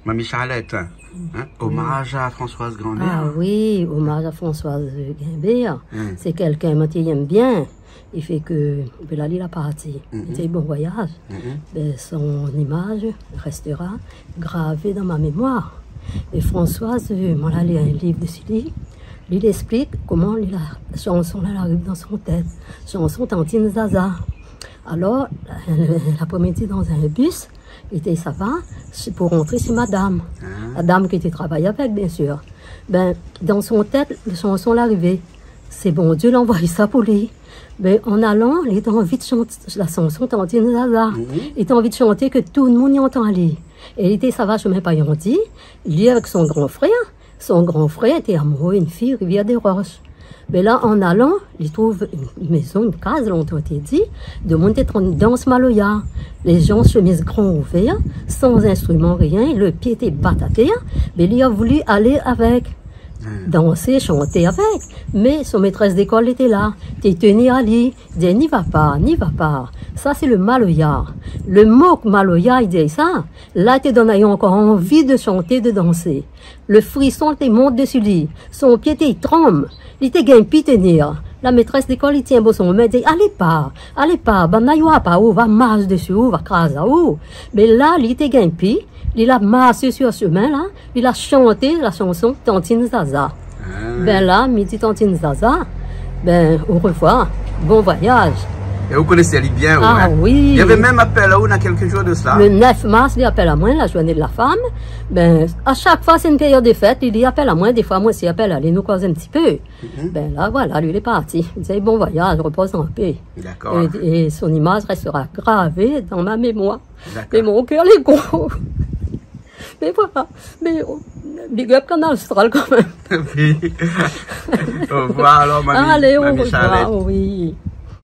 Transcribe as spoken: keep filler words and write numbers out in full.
Mamie Charlette, hein, hommage à Françoise Granbert. Ah oui, hommage à Françoise Granbert. Hmm. Sé kèlkin moin té yèm bien. I fé ke, bin la, li la parti. Mhm. Li té bon voyaz. Mhm. Bin, son imaz rèstera gravé dan mon mémoir. É Françoise, euh, moin la li in liv dési li. Li, li èksplik koman li la, shanson la, la ariv dan son tèt. Shanson Tantine Zaza. Alor, euh, lapré-midi dan in bis, li té sava, sé pou rantré shé madam. Ah. La dam ki té travay avèk, biensir. Bin, dan son tèt, la shanson la arivé. Sé Bondié la anvoy sa pou li. Bin, an alan, li té anvi de shant la shanson Tantine Zaza. Mhm. Li té anvi de shanté ke tout moun i antann ali. É li té sava shomin Payandi, li avèk son gran frèr. Son gran frèr té amouré in fiy Rivière des Roches. Mé la, an alan, li trouv in mézon, in kaz, lontan té di, demoun té antrinn dans maloya. Lé jan, shemiz gran ouvèr, san instriman, rien, lé pié té bat atèr, mé li la voulu alé avèk. Hmm. Dansé, shanté avèk. Mé son métrès lékol lété la, té tini ali, di : « Ni va pa, ni va pa. Sa sé le maloya. » Le mo maloya, li di sa, la té donn ali ankor anvi de shanté, de dansé. Le frison té mont dési li. Son pié té tranm. Li té gingn pi tenir. La métrès lékol, li tienbo son min, di : « Alé pa, alé pa, banna i oi pa ou, va marsh dési ou, va kraz aou. » Mé la, li té gingn pi, li la marsh su shomin la, li la shanté la shanson Tantine Zaza. Ah. Bin la, mi di Tantine Zaza, bin, au revoir, bon voyage. Et vous connaissez bien, ah ouais. Oui. Il y avait même appel à vous, il y a quelques jours de cela. Le neuf mars, li apèl amoin, la journée de la femme. Bin, a shak foi, sé in périod de fèt, li, li apèl amoin, défoi, moin osi apèl ali, nou koz in ti pé. Mhm. Bin la, voilà, li lé parti. Mi di : « Bon voyaz, repoz an pé. » D'accord. É, é son imaz rèstera gravé dan mon mémoir. D'accord. Mé mon kèr lé gro. Mé voilà. Mé, oh, big up Kanal Austral kan mèm. Oui. Au revoir alors, mamie, mamie Charlette. Alé, au revoir, oui.